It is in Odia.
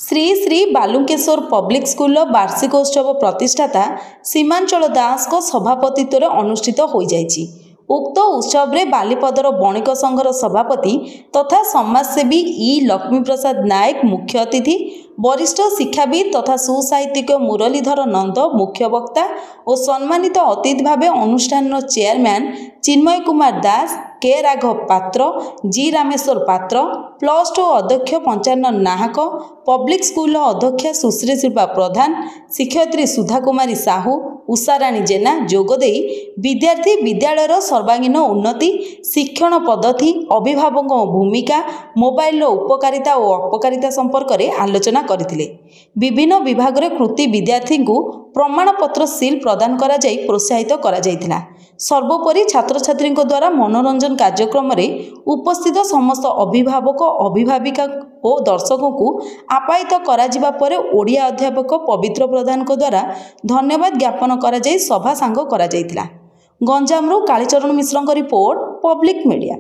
ଶ୍ରୀ ଶ୍ରୀ ବାଲୁଙ୍କେଶ୍ୱର ପବ୍ଲିକ ସ୍କୁଲର ବାର୍ଷିକ ଉତ୍ସବ ପ୍ରତିଷ୍ଠାତା ସୀମାଞ୍ଚଳ ଦାସଙ୍କ ସଭାପତିତ୍ୱରେ ଅନୁଷ୍ଠିତ ହୋଇଯାଇଛି। ଉକ୍ତ ଉତ୍ସବରେ ବାଲିପଦର ବଣିକ ସଂଘର ସଭାପତି ତଥା ସମାଜସେବୀ ଇ ଲକ୍ଷ୍ମୀପ୍ରସାଦ ନାୟକ ମୁଖ୍ୟ ଅତିଥି, ବରିଷ୍ଠ ଶିକ୍ଷାବିତ୍ ତଥା ସୁସାହିତ୍ୟିକ ମୁରଲୀଧର ନନ୍ଦ ମୁଖ୍ୟ ବକ୍ତା ଓ ସମ୍ମାନିତ ଅତିଥି ଭାବେ ଅନୁଷ୍ଠାନର ଚେୟାରମ୍ୟାନ୍ ଚିନ୍ମୟ କୁମାର ଦାସ, କେ ରାଘବ ପାତ୍ର, ଜି ରାମେଶ୍ୱର ପାତ୍ର, +2 ଅଧ୍ୟକ୍ଷ ପଞ୍ଚାନନ ନାହାକ, ପବ୍ଲିକ ସ୍କୁଲର ଅଧ୍ୟକ୍ଷା ସୁଶ୍ରୀ ଶିଳ୍ପା ପ୍ରଧାନ, ଶିକ୍ଷୟିତ୍ରୀ ସୁଧା କୁମାରୀ ସାହୁ, ଉଷାରାଣୀ ଜେନା ଯୋଗଦେଇ ବିଦ୍ୟାର୍ଥୀ ବିଦ୍ୟାଳୟର ସର୍ବାଙ୍ଗୀନ ଉନ୍ନତି, ଶିକ୍ଷଣ ପଦ୍ଧତି, ଅଭିଭାବକଙ୍କ ଭୂମିକା, ମୋବାଇଲର ଉପକାରିତା ଓ ଅପକାରିତା ସମ୍ପର୍କରେ ଆଲୋଚନା କରିଥିଲେ। ବିଭିନ୍ନ ବିଭାଗରେ କୃତି ବିଦ୍ୟାର୍ଥୀଙ୍କୁ ପ୍ରମାଣପତ୍ର, ସିଲ୍ ପ୍ରଦାନ କରାଯାଇ ପ୍ରୋତ୍ସାହିତ କରାଯାଇଥିଲା। ସର୍ବୋପରି ଛାତ୍ରଛାତ୍ରୀଙ୍କ ଦ୍ୱାରା ମନୋରଞ୍ଜନ କାର୍ଯ୍ୟକ୍ରମରେ ଉପସ୍ଥିତ ସମସ୍ତ ଅଭିଭାବକ, ଅଭିଭାବିକା ଓ ଦର୍ଶକଙ୍କୁ ଆପ୍ୟାୟିତ କରାଯିବା ପରେ ଓଡ଼ିଆ ଅଧ୍ୟାପକ ପବିତ୍ର ପ୍ରଧାନଙ୍କ ଦ୍ୱାରା ଧନ୍ୟବାଦ ଜ୍ଞାପନ କରାଯାଇ ସଭା ସାଙ୍ଗ କରାଯାଇଥିଲା। ଗଞ୍ଜାମରୁ କାଳୀଚରଣ ମିଶ୍ରଙ୍କ ରିପୋର୍ଟ, ପବ୍ଲିକ ମିଡ଼ିଆ।